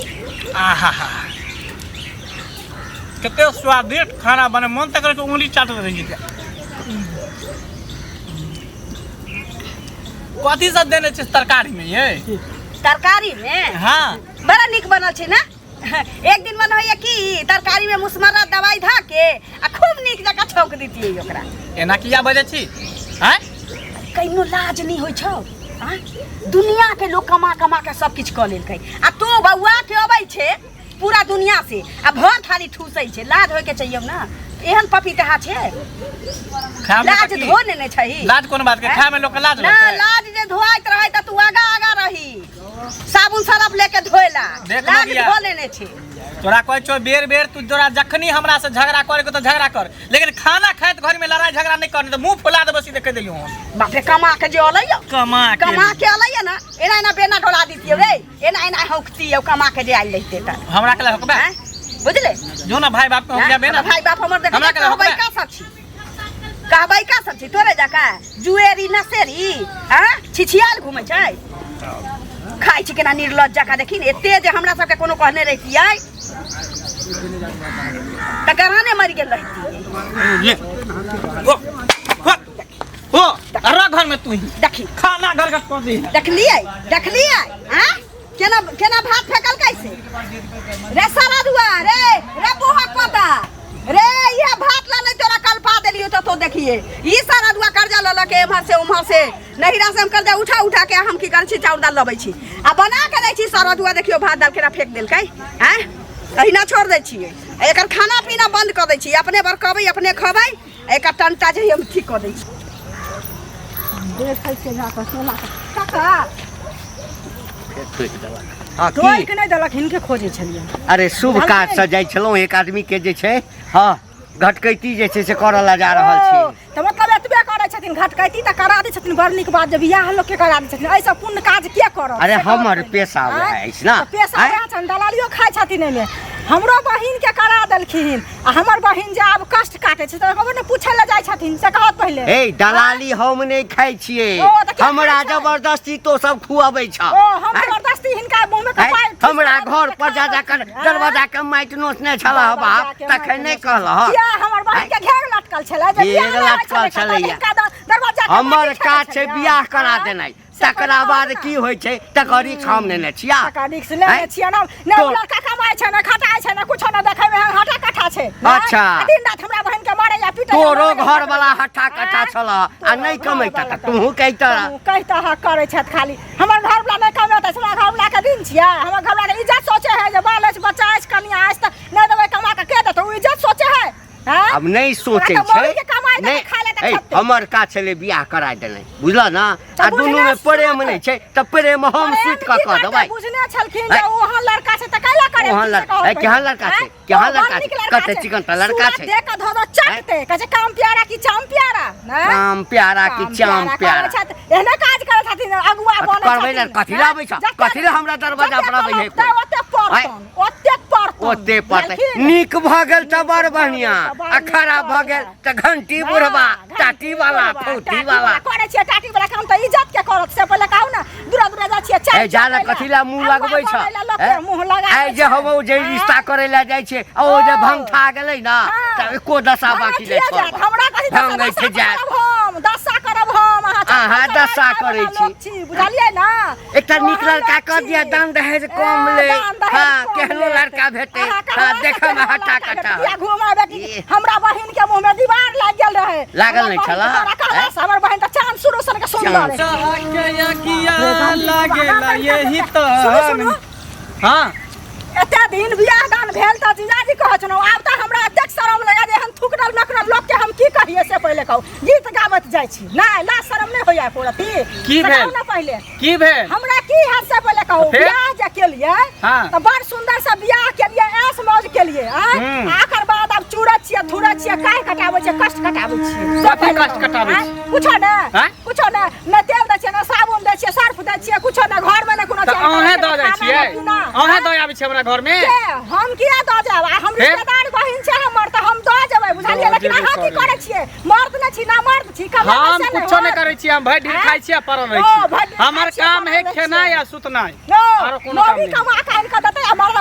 आहा हा कते स्वादिष्ट खाना बने मन तऽ करे कि उंगली चाटैत रहि जेतै। कथी सब देने छै तरकारी में ये? तरकारी में? हाँ। बड़ा नीक बनल छै ना। एक दिन मन होइए कि तरकारी में मुसमर्रा दवाई धा के आ खूब नीक जकाँ छौंक दितियै ओकरा। एना किया बजै छी? आँय? कहिनो लाज नहि होइ छौ? आँय? दुनिया के लोग कमा कमा के सब किछु कऽ लेलकै आ तू बौआ के अबै छै पूरा दुनिया से आ भर थाली ठूसै छै। लाज होइके चाहिए ना। एहन पपीतहा छै। खाय में लाज तऽ की? धो नेने छही। लाज कोन बात के? आँय? खाय में लोग के लाज ना, लगतै? लाज जे धोआइत रहै तऽ तू आगा आगा रही, साबुन सरफ लेके धोएला। देख लाज लोगिया। धो लेने छै। तोरा कहै छौ बेर बेर, तू तोरा जखनी हमरा से झगड़ा करे के तो झगड़ा कर, लेकिन खाना खाइत घर में लड़ाई झगड़ा नहीं करने, तो मुंह फुला देबो सीधे कह देलियो हम। बाप रे, कमा के जे अलैया, कमा के कमा के अलैया ना, एना एना बेना डोला दितियौ रे, एना एना हौकतियौ कमा के जे आयल रहिते त। हमरा के हकबे? आँय? बुझले? जो ना भाई बाप के हकबे ना। भाई बाप हमर देख हमरा के कहबै हकबे? का सब छी, कहबै का सब छी तोरे जका जुएरी नसेरी आ छिछियाल घुमै छै, खाइ छी केना निर्लज जका। देखी ने, एते जे हमरा सबके कोनो कहने रहितियै तऽ गराने मरि गेल रहितियै। ले ओ हो हो अरे घर में तू ही देखी खाना घर का कर दी। देखलियै, देखलियै? आँ, केना केना भात फेकल कैसे रे सारा दुआ रे, रे बुहक पता रे, इहे भात ला नहीं तोरा कल्पा देलियो तो देखिए ई सारा दुआ कर्जा ल ल के एम्हर से उम्हर से नहिरा से हम कर्जा उठा उठा के हम की करै छी, चाउर दाल लबै छी आ बना के दै छी। सारा दुआ देखियो भात दाल केना फेंक देलकै। आँय, एहिना छोड़ दै छियै, एकर खाना पीना बंद कऽ दै छियै, अपने बरकबै अपने खबै, एकर टंटा जे हम ठीक कऽ दै छी। देखै छियै जा कऽ सोना काका। ठोकि देलक। हँ, की? ठोकि नहि देलक, हिनके खोजै छलियै। अरे शुभ काज से जाइ छलहुँ, एक आदमी के जे छै हँ घटकैती जे छै से करऽ लए जा रहल छी। ओ, तऽ मतलब एतबे करै छथिन, घटकैती तऽ करा दै छथिन, बड़ नीक बात जे बियाह लोकके करा दै छथिन, एहिसँ पुण्य काज के करत? अरे से कहू हमर पहिले। पेशा वएह आँय? अछि ना। तऽ पेशा आँय? वएह छनि, दलालियो खाइ छथिन एहिमे। हमरो बहिनके करा देलखिन आ हमर बहिन जे आब कष्ट काटै छै तऽ ककरो ने पूछै लए जाइ छथिन, से कहत पहिले। हे, दलाली हम नहि खाइ छियै। ओ, तऽ के हमरा खाइ छै? जबरदस्ती तो सब खुअबै छ। ओ, हम आँय? जबरदस्ती हिनका मुँहमे आँय? कपाइ ठूसि हमरा कऽ घर पर खा जा जा कर रहल छी। दरवाजा के माटि नोचने छलह बाप, दरवाजा के माटि तखन नहि नोचने कहलह? किया हमर बहिन के घेर लटकल छलै जे घेर बियाह नहि होइ लटकल छलै, कतऽ छलैया। हिनका दरवाजा के हमर माटि काज खेलै छै छलैया। बियाह करा आँय? देनाइ, से तकरा पहिले बाद कहू ने। की होइ छै तकर रिक्स हम नेने छिया। तकर रिक्स लेने आँय? छियै ना, ने ओ तो- लड़का कमाइ छै, ने खटाइ छै, ने कुछो ने, देखै मे हटा कट्ठा छै, ने? अच्छा। आ दिन रात हमरा बहिन के मारैया पीटैया, तोरो मारैया, घर वाला हट्ठा कट्ठा आँय? छल आ तोरो नहि घर कमैता वाला तऽ तूहू कहितह। तूहू कहितह करै छथि खाली। हमर घर वाला नहि कमेतै से हमरा घर वाला के दिन छियै? हमर घर वाला के इज्जत सोचे है जे बाल अछि, बच्चा अछि, कनिया अछि, तऽ नहि देबै कमा कऽ के देतै? ओ इज्जत सोचे है? आँय? आब नहि सोचै ओकरा तऽ छै। मौगी के कमाइ देतै, नहि, खाय लेतै, ऐ, खेतै। हमर काज छलै बियाह करा देनाइ, बुझल ना? तऽ आ दुनू बुझने मे प्रेम छलखिन। नहि छै तऽ प्रेम हम प्रेम सुति कऽ की कऽ करतै? देबै। बुझने छलखिन ऐ? जे ओहन लड़का छै तऽ कैला करेलखिन ओहन से लड़का- कहू ऐ, पहिले। केहन लड़का छै? ऐ? केहन ओ, बड़ लड़का नीक छै? लड़का कते छै। चिकन तऽ लड़का सूरत छै। देख कऽ धो धो चटतै, कहै छै काम प्यारा कि चाम प्यारा, नै? काम प्यारा कि काम चाम प्यारा प्यारा? करै छथि, एहने काज करै छथिन, अगुआ आ तऽ बनै करबै ने, छथिन। कथी लए आबै छह? जते- कथी लए हमरा दरवाजा जते पर आबै छै करब, कोइ? ओते पड़तन, ओते पड़तन। ओते पड़तै। बुझलखिन? नीक भऽ गेल तऽ बड़ बढ़िया तऽ बड़ आ नीक खराब भऽ भऽ गेल गेल। तऽ घंटी बुढ़बा, हाँ, टाटी वाला, बुढ़बा, फौती टाटी वाला। करै छियै टाटी वाला काम तऽ इज्जत के करत से पहिले कहू ने। दूरा दूरा जाइ छियै चाय ए जाला चढ़बै लए। कथी लए मुँह अगुआ लगबै छ? बनै लए लोकके ए? मुँह लगाबै आइ जे छै। हम ओ जे हाँ? रिश्ता करै लए जाइ छियै आ ओ जे ओ। भंगठा गेलै ना हाँ। तऽ एको दशा बाकी नहि भंगठिए जायत। छोड़ब। हमरा कथी दशा भंगठि दशा जायत। करब हम, दशा करब हम, अहाँ अहाँ चप्पल दशा चलाय करै वाला छी। लोक छी, बुझलियै ना? एकटा नीक ओहन लड़का लोक कऽ दिअ, छी। दान दहेज कम ए, ले। दान दहेज हाँ, कम केहनो लेत। लड़का भेटै। अहाँ हाँ, कहलहुँ देखै मे केहनो हट्टा लड़का कट्टा। भेटत। आगू हमरा बेटी ई। हमरा बहिन के मुँह में दीवार लागि गेल रहे। लागल हमर नहि बहिन छलह? के तोरा कहला ऐं? से हमर बहिन तऽ चाँद शुरू सन के सुंदर है। किया लागेला यही सुनू, सुनू। हाँ। एते दिन बियाह दान भेल तऽ जीजाजी कहै छलहुँ, आब तऽ हमरा एतेक शरम लगैए जे एहन थुकरल नकरल लोकके हम की कहियै से पहिले कहू। गीत गाबैत जाइ छी, नहि लाज शरम नहि होइए एको रत्ती? की से भेल? कहू ने पहिले। की भेल? हमरा की हैत से पहिले कहू। फेर? बियाह जे केलियै हाँ। तऽ बड़ सुंदर से बियाह केलियै, ऐश मौज केलियै, आँय? हम्म। आ एकर बाद आब चूरत छियै, थूरत छियै, काहि कटाबै छियै, कष्ट कटाबै छियै। से कथी पहिले कष्ट कहू, कटाबै आँय? छियै? कुछो ने, आँय? कुछो ने, ने तेल दै छियै, ने साबुन दै छियै, सर्फ दै छियै, कुछो ने, घरमे ने कोनो तऽ चीज अहें ने दऽ जाइ खाना, छियै? ने पीना। अहें दऽ आबै छियै हमरा घरमे? के? हम किया दऽ जायब? आ हम फेर? रिश्तेदार बहिन छै हमर तऽ हम दऽ जेबै, बुझलियै? दऽ लेकिन जेबै अहाँ की करै। करै छियै? मर्द नहि छी ना, मर्द छी, कमाबै हम से नहि कुछो नहि होत। करै छी, हम भरि दिन आँय? खाइ छी आ पड़ल रहै ओ, छी। भरि दिन हमर खाइ छी आ काम पड़ल है रहै खेनाइ छियै। आ सुतनाइ, नो, आरो कोनो काम मौगी नहि। कमा कऽ आनि कऽ देतै आ मर्द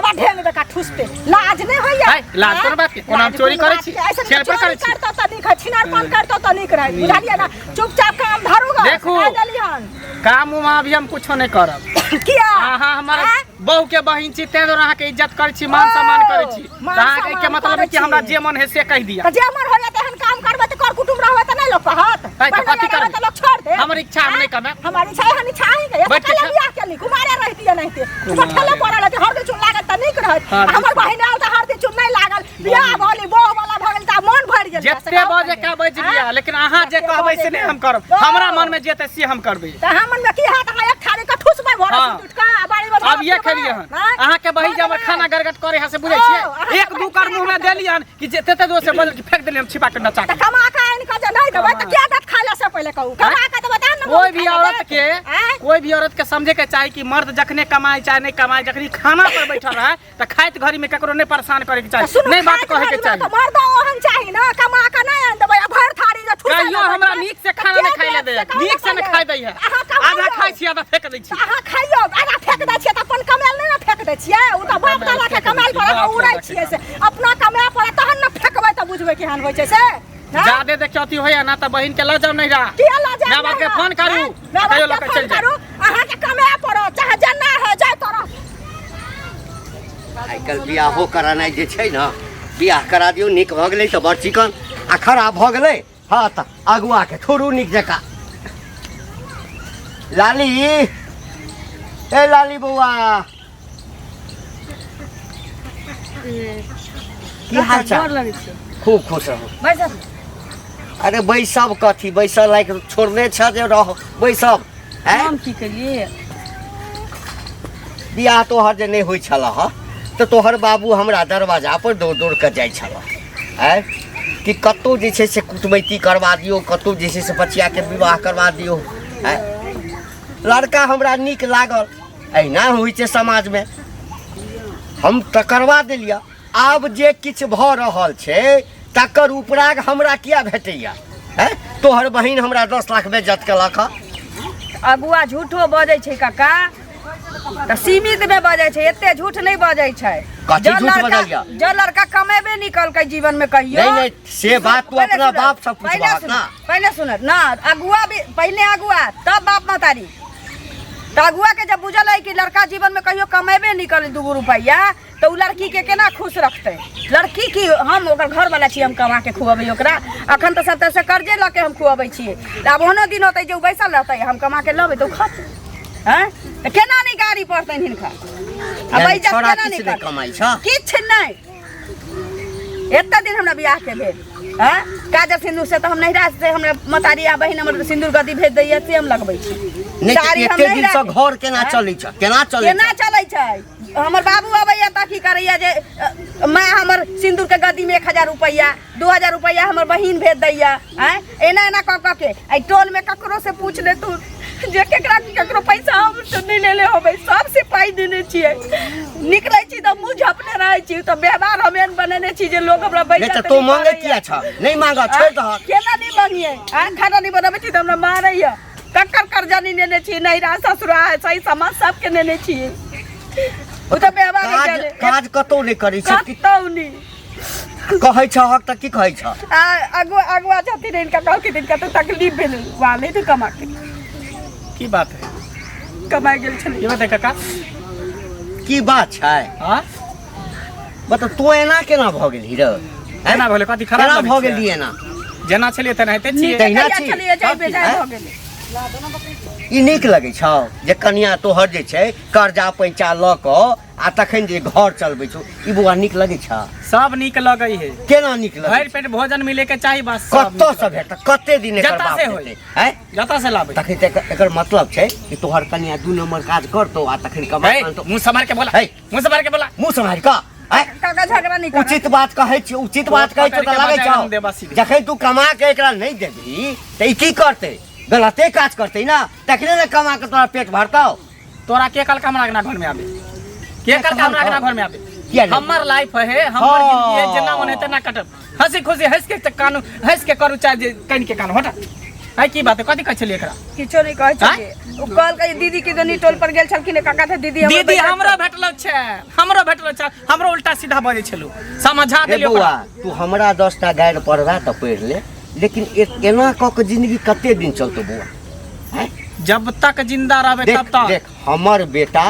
ठुसते लाज नहि होइया है, लाज कोन बात के? कोना हम लाज चोरी कोन करै बात छी? के? ऐसन छिनरपन चोरी करै छी? करतौ तऽ नीक है छिनरपन करतौ तऽ नीक रहै बुझलियै ना चुपचाप काम धरू ग देखू। कह देलियन काम उम अभी हम कुछो नहि करब किया अहाँ हमर आँय? बहू के बहिन छी तें दुआरे अहाँके इज्जत करै छी मान सम्मान करै छी मान तऽ अहाँके एहिके सम्मान मतलब है करै कि हमरा छी। जे मन है से कहि दिअ तऽ जे मन होइया तेहन काम करबै तऽ कर कुटुम रहबै तऽ नहि लोक कहत है, तऽ पहिले कथी रहबै करबै? तऽ लोक छोड़ देत हमर इच्छा हम नहि कमाएब। हमर इच्छा एहन इच्छा अहीं के बैठ के कल खा। बियाह केली कुमारे रहितियै नहिते कुमारे। ठेले पड़ल रहतै हरदी चून लागत तऽ नीक रहत हरदी आ हमर चून। बहिन आयल तऽ हरदी चून नहि लागल बियाह भऽ बौह वाला भऽ गेल तऽ मन भरि गेल जते बजे का बजि लिअ लेकिन अहाँ जे जते कहबै से बजै नहि के। हम करब ओ। हमरा मन में जे एतै से हम करबै तऽ हम मनमे की हैत अहाँ एक थारी के ठुसबै भोरे हाँ। सुति उठि कऽ आ बाड़ी मे अब ये खेलिए हन अहाँ के बहिन जे हमर खाना गरगट करे है से बुझै ओ, छियै अहाँके एक दू बहिन कर मुंह में देलियन कि जे तेते दूर से बदल के फेंक देलियन छिपा के नचा तऽ के कमा कऽ आनि कऽ जे नहि देबै तऽ किया देत खाय लए से पहिले कहू कमा कऽ देबै तहन ने कोई भी खाय लए औरत देत। के आँय? कोई भी औरत के समझे के चाही कि मर्द जखने कमाए चाहे नहीं कमाए जखनी खाना पर बैठल रहे तऽ खाइत घड़ी में ककरो नहीं परेशान करे के तऽ चाही सुनू नहीं बात खाइत कहे के घड़ी मे चाही तऽ मर्दो ओहन चाही ने कमा कऽ नहि आनि देबै आ भरि थारी जे ठुसै कहियो लगबै हमरा छै, नीक से तऽ खाना नहीं के खाइ ला देत दैया से कहू नीक से ने नहीं खाइ दैया अहाँ कमाइयौ। आधा खाइ छी आधा फेंक दै छी तऽ अहाँ खाइयौ आधा फेंक दै छियै तऽ अपन कमायल नहि ने फेंक दै छियै ओ तऽ बाप दादा के कमायल पर अहाँ बाप उड़ै दादा के छियै से अपना कमाय पड़त तहन ने फेंकबै तऽ बुझबै केहन होइ छै से हँ? जादे देखियो अथी होइया ना तऽ बहिन के लऽ जाउ नैहरा किया लऽ जायब माय बाप के नैहरा? फोन करू हँ? माय बाप कहियो के लऽ के फोन चलि जायब करू अहाँके कमाय पड़त चाहे जेना है जाय तरह आइ काल्हि बियाहो करानाइ जे छै ने बियाह करा दियौ नीक भऽ गेलै तऽ बड़ चिकन आ खराब भऽ गेलै हँ तऽ अगुआके छोड़ू नीक जकाँ लाली ए लाली बौआ की हाल चाल खूब खुश रहू अरे बैसब कथी बैसल लायक छोड़ने छ जे रह बैसब हैं हम की केलिए बियाह तोहर जे नहि होइ छल हँ तऽ तोहर बाबू हमरा दरवाजा पर दौड़ दौड़ कऽ जाइ छल आँय कि कतहु जे छै से कुटमैती करवा दियौ कतहु जे छै से बचियाके विवाह करवा दियौ आँय लड़का हमरा नीक लागल एहिना होइ छै समाजमे हम तऽ करवा देलियै आब जे किछु भऽ रहल छै तकर उपराग हमरा किया भेटैया हैं तोहर बहिन हमरा 10 लाख बेइज्जत केलक हँ अगुआ झूठो बजै छै काका तऽ सीमित मे बजै छै एते झूठ नहि बजै छै कथी जँ झूठ लड़का बजलियै? जँ लड़का कमेबे नहि कलकै जीवन मे कहियो नहीं नहीं से बात तू पहिले अपना सुनत, बाप से पहिले पूछबहक सुनत, ना पहिले सुनत ना अगुआ भी पहिले अगुआ तब बाप महतारी तऽ अगुआ के जब बुझल है कि लड़का जीवन में कहियो कमेबे नहीं करे दूगो रुपैआ तऽ उ लड़की के केना खुश रखतै लड़की की हम ओकर घरवाला छी हम कमा के खुअबै ओकरा अखन तऽ सब तरह से कर्जे लऽ के हम खुअबै छियै तऽ आब ओहनो दिन होतै जे उ बैसल रहतै हम कमा के लबै तऽ उ खतै हँ तऽ केना नहि गाड़ी पड़तनि हिनका आ यानी बेइज्जत छोड़ा केना किछु नहि नहि करतै कमाइ छ किछु नहि एते दिन हमरा बियाह के भेल हँ काजर सिन्दूर से तऽ हम नैहरा से हमरा मतारी आ बहिन हमर सिन्दूर गदी भेज दैया से हम लगबै छी नहि तऽ साड़ी हम एते दिन नैहरा से के- घर केना आँय? चलै छ केना चलै केना छ चलै छै हमर बाबू अबैया तऽ की करैया जे माँ हमर सिन्दूर के गदी में 1000 रुपैआ 2000 रुपैआ हमर बहिन भेज दैया आँय एना एना कऽ कऽ के एहि टोल में ककरो से पूछ ले तू जे केकरा ककरो पैसा हम तो नहीं लेले होबै सबसे पाइ देने छियै निकलै छी तऽ मुँह झपने रहै छी तऽ व्यवहार हम एहन बनेने छी जे लोग हमरा नहि बैठल तऽ तू मांगे किया छ नहि मांग छोड़ि दहक केना नहि मांगिए आँ खाना नहि बनबै छी तऽ हमरा मारैया ककर कर्जा नहि नेने छी नैहरा ससुरा सही समाज सबके नेने छी ओ तऽ व्यवहार काज नहि काज कतौ नहि करै छ कि कतौ नहि कहै छहक तऽ की कहै छ आ अगुआ अगुआ छथिन हिनका कहलखिन हिनका तऽ तकलीफ भेलै वाले तऽ कमा के की बात है कमाइ गेल छलै की बात है काका की बात छै हाँ मतलब तू एना केना भऽ गेलही रे केना भेलै कथी खराब केना लगै भऽ छै? गेली एना जेना छलियै तेनाहिते छियै तहिना कहिया छी छलियै जाय बेजाय हैं? भऽ गेलै ई नीक लगै छौ जे कनिया तोहर जे छै कर्जा पैंचा लऽ कऽ आ तखन जे घर चलबै छौ ई बौआ नीक लगै छौ सब नीक लगै है केना नीक लगै भरि पेट भोजन मिले के चाही बस सब कतऽ से भेटत कते दिन एकर जतऽ बाप से होई। देतै हैं जतऽ से लाबै तखन तऽ एकर मतलब छै कि तोहर कनिया दू नंबर काज करतौ आ तखन कमा हे, आनतौ मुँह सम्हार के बोला हे। मुँह सम्हार के बोला मुँह सम्हारि कऽ हैं काका झगड़ा नहीं कर उचित बात कहै छी उचित बात कहै छियौ तऽ पकड़ि के लगै बजाय छौ हम देबा सीधे। जखन तू कमा के एकरा नहि देबही तऽ ई की करतै गलते काज करतै ना तखने ने कमा के तोरा पेट भरतौ तोरा के कल हमरा अंगना घर में आबे के कल हमरा अंगना घर में आबे किया नहीं? हमर लाइफ है हमर हाँ। जिंदगी है जेना मन है तेना कटब हंसी खुशी हंस के कानू हंस के करू चाहे जे कनि के कानू हटा आइ की बात है कथी कहै छलियै एकरा किछो नहि कहै छलियै ओ कहलकै दीदी के दनी टोल पर गेल छलखिन काका थे दीदी हमर दीदी बैठल हमरो भेटलो छै हमरो भेटलो छै हमरो उल्टा सीधा बजै छलू समझा रे देलियै बौआ ओकरा तू हमरा 10 टा गारि पढ़बा तऽ पढ़ि ले लेकिन एना कऽ के जिंदगी कते दिन चलतौ बौआ आँय? जब तक जिंदा रहबै देख तब तक देख हमर बेटा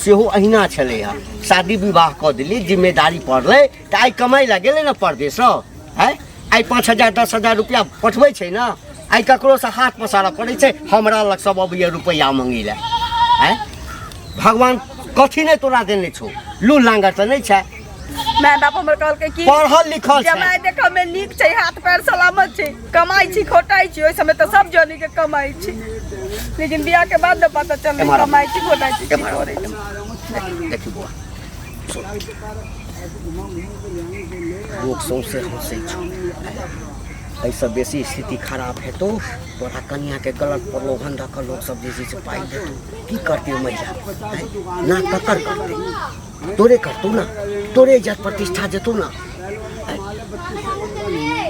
सेहो अहिना छलै हँ शादी विवाह कऽ देली जिम्मेदारी पड़लै तऽ आइ कमाइ लए गेलै ने परदेश आँय आइ 5,000 10,000 रुपैआ पठबै छै ने आइ ककरोसँ हाथ पसारऽ पड़ै छै हमरा लग सब अबैए रुपैआ मङ्गै लए आँय भगवान कथी नहि तोरा देने छौ लू लाँगर तऽ नहि छै माय बाप हमर कहलकै कि पढ़ल लिखल छै जमाइ देखऽ मे नीक छै हाथ पैर सलामत छै कमाइ छी खोटाइ छी ओहि समय तऽ सब जनी के कमाइ छी लेकिन बियाह के बाद न पता चललै एम्हर आउ। कमाइ छी खोटाइ छी की एम्हर आउ। करै छी देखी बौआ सुन। लोक सौंसे हँसै छौ एहिसँ बेसी स्थिति खराब हेतौ तोरा कनियाके गलत प्रलोभन दऽ कऽ लोकसभ जे छै से पाइ देतौ की करतै ओ महिला आँय? ना ककर करतै तोरे करतौ ना तोरे इज्जत प्रतिष्ठा जेतौ ना आँय?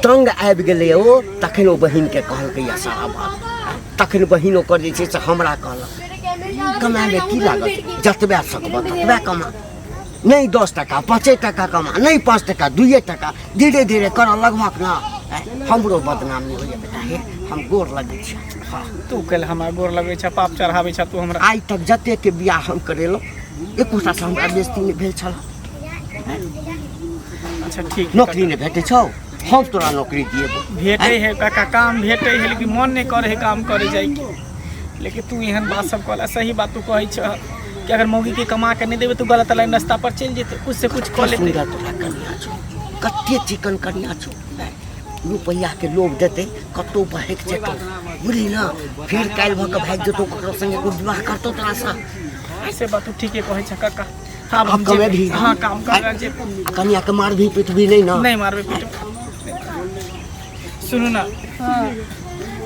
तंग आबि गेलै ओ तखन ओ बहिनके कहलकै या सारा बात तखन बहिन ओकर जे छै से हमरा कहलक कमाएमे की लागत जतबे सकबह ततबे कमा नहि 10 टाका 5 टाका कमा नहि 5 टाका 2 टाका धीरे धीरे करऽ लगभग ना हमरो बदनामी होइए बेटा हे हम गोर लगै छी हाँ तू कल हमरा गोर लगै छ पाप चढ़ाबै छ तू हमरा आइ तक जतेकके बियाह हम करेलहुँ एकोटा से हमरा बेइज्जती नहि भेल छल अच्छा ठीक नौकरी नहि भेटै छौ हम तोरा नौकरी दिएबो भेटै है काका काम भेटै है लेकिन मन नहि करै है काम करे जाइके लेकिन तू एहन बात सब कहला सही बात तू कहै छह कि अगर मौगी के कमा के नहि देबै तो गलत लाइन रास्ता पर चलि जेतै कुछ से कुछ कऽ लेतै सुन्दर तोरा कनिया छौ कते चिकन कनिया छौ रुपैआ के लोभ देतै कतौ बहक जेतौ बुझली ना फेर काल्हि भऽ कऽ भागि जेतौ ककरो संगे कोइ विवाह करतौ तोरासँ से बात तू ठीके कहै छह काका आब हम आब कमेबही जेबै। हाँ काम कर जेबै कनिया के मारबही पिटबही नहि ना नहीं मारबै पीटबै सुनू ना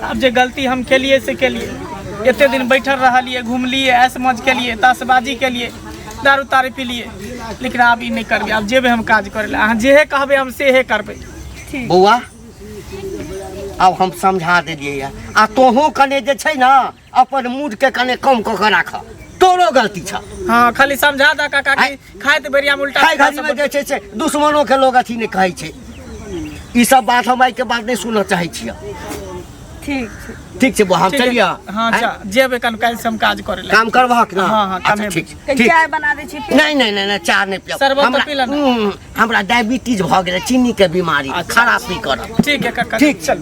आब जे गलती हम केलिए से केलिए एते दिन बैठल रहलिए घुमलिए ऐश मौज केलिए ताशबाजी केलिए दारू तारू पीलिए लेकिन आब ई नहि करबै आब जेबै हम काज करै लए अहाँ जेहे कहबै हम सेहे करबै बौआ आब हम समझा देलियै ये आ तोहूँ कने जे छै ने अपन मूड के कने कम कऽ के राख तोरो गलती छ हाँ खाली समझा दऽ काका कि खाइत बेरिया में उल्टा खाइ सीधा घड़ी में सब जे छै से दुश्मनो के लोग अथी नहि कहै छै ई सब बात हम आइके बाद नहि सुनऽ चाहै छियै ठीक छै ठीक छै बौआ हम ठीक है। चलियै हाँ आँय? जा जेबै कन काल्हि से हम काज करै लए काम करबहक ना हाँ, हाँ, अच्छा कामे- ठीक छै कनि ठीक चाय बना दै छी नहीं नहीं नहीं नहीं चाय नहीं पियब शरबत तो हमरा पी लेना। हमरा डायबिटीज भऽ गेलै चीनी के बीमारी अच्छा। खराब नहीं करब ठीक है काका ठीक। चल